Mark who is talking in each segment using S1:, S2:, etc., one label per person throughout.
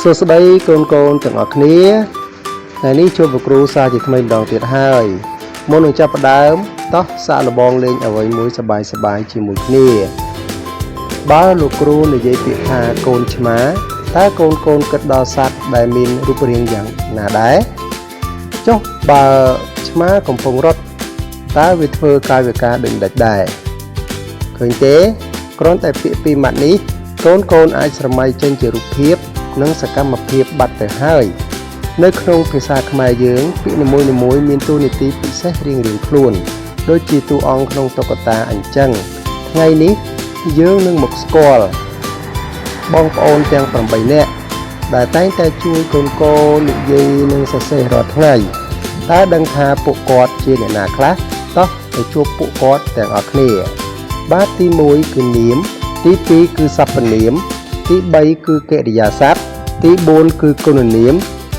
S1: សួស្តីកូនកូនទាំងអស់គ្នាថ្ងៃនេះជួបលោកគ្រូសាជាថ្មីម្ដងទៀតហើយមុននឹងចាប់ផ្ដើមតោះសាកល្បងលេងអ្វីមួយសប្បាយសប្បាយជាមួយគ្នាបើលោកគ្រូនិយាយពាក្យថាកូនឆ្មាតើកូនកូនគិតដល់សត្វដែលមានរូបរាងយ៉ាងណាដែរចុះបើឆ្មាកំពុងរត់តើវាធ្វើកាយវិការដូចម្ដេចដែរឃើញទេគ្រាន់តែពាក្យពីរម៉ាត់នេះកូនកូនអាចស្រមៃចេញជារូបភាព និងសកម្មភាពបាត់ទៅហើយនៅក្នុងភាសាខ្មែរយើងពាក្យនីមួយៗមានតួនាទីពិសេសរៀងៗខ្លួនដូចជាតួអង្គក្នុងតុក្កតាអញ្ចឹងថ្ងៃនេះយើងនឹងមកស្គាល់បងប្អូនទាំង8នាក់ដែលតែងតែជួយកូនកូននិយាយនិងសរសេររាល់ថ្ងៃតើដឹងថាពួកគាត់ជាអ្នកណាខ្លះតោះទៅជួបពួកគាត់ទាំងអស់គ្នាបាទទី1គឺនាមទី2គឺសព្វនាមទី3គឺកិរិយាសព្ទទី4គឺគុណនាម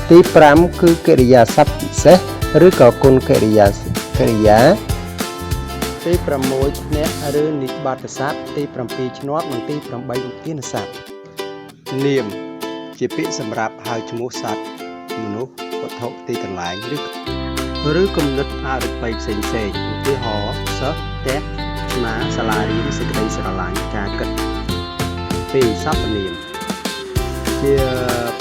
S1: ទី5គឺកិរិយាសព្ទពិសេសឬក៏គុណកិរិយាកិរិយាទី6ធ្នាក់ឬនិបាតសព្ទទី7ឈ្នាប់និងទី8ឧទានសព្ទនាមជាពាក្យសម្រាប់ហៅឈ្មោះសត្វមនុស្សវត្ថុទីកន្លែងឬឬគំនិតអរូបីផ្សេងផ្សេងឧទាហរណ៍សិស្សផ្ទះឆ្មាសាលារៀនសេចក្តីស្រឡាញ់ការគិត2សព្វនាម ជា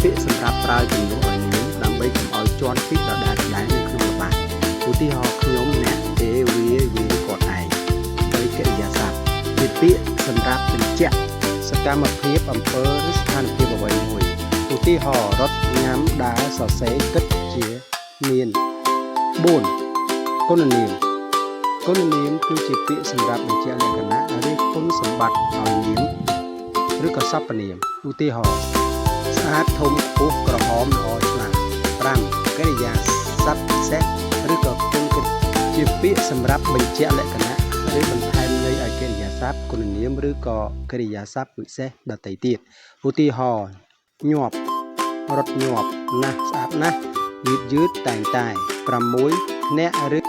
S1: ពាក្យសម្រាប់ប្រើជំនួសឲ្យនាមដើម្បីកុំឲ្យជាន់ពាក្យដដែលៗនៅក្នុងល្បះឧទាហរណ៍ខ្ញុំអ្នកគេវាយើងគាត់ឯងបីកិរិយាសព្ទជាពាក្យសម្រាប់បញ្ជាក់សកម្មភាពអំពើឬស្ថានភាពអ្វីមួយឧទាហរណ៍រត់ញ៉ាំដើរសរសេរគិតជាមាន4គុណនាមគុណនាមគឺជាពាក្យសម្រាប់បញ្ជាក់លក្ខណៈឬគុណសម្បត្តិឲ្យនាមឬក៏សព្វនាមឧទាហរណ៍ ស្អាតធំខ្ពស់ក្រហមល្អឆ្លាត5កិរិយាសព្ទពិសេសឬក៏គុណកិរិជាពាក្យសម្រាប់បញ្ជាក់លក្ខណៈឬបន្ថែមន័យឲ្យកិរិយាសព្ទគុណនាមឬក៏កិរិយាសព្ទពិសេសដទៃទៀតឧទាហរណ៍ញាប់រត់ញាប់ណាស់ស្អាតណាស់យឺតយឺតតែងតែ6ធ្នាក់ឬ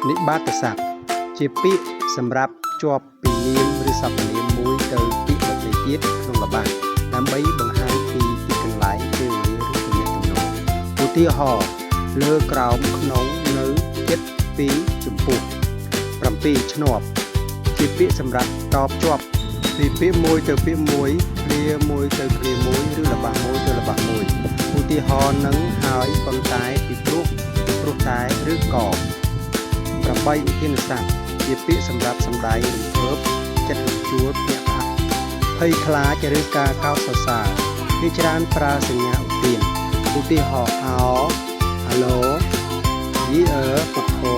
S1: និបាតសព្ទជាពាក្យសម្រាប់ជាប់ពីនាមឬសព្វនាមមួយទៅពាក្យដទៃទៀតក្នុងល្បះដើម្បីបង្ហាញពីទីកន្លែងពេលវេលាឬទំនាក់ទំនងឧទាហរណ៍លើក្រោមក្នុងនៅចិត្តពីចំពោះ7ឈ្នាប់ជាពាក្យសម្រាប់តបជាប់ពីពាក្យមួយទៅពាក្យមួយឃ្លាមួយទៅឃ្លាមួយឬល្បះមួយទៅល្បះមួយឧទាហរណ៍នឹងហើយប៉ុន្តែពីព្រោះពីព្រោះតែឬក៏8ឧទានសព្ទជាពាក្យសម្រាប់សម្ដែងរំភើបចិត្តរជួលភ្ញាក់ផ្អើលភ័យខ្លាចឬការកោតសរសើរគេច្រើនប្រើសញ្ញាឧទានឧទាហរណ៍អោអាឡូយីអឺពុទ្ធោ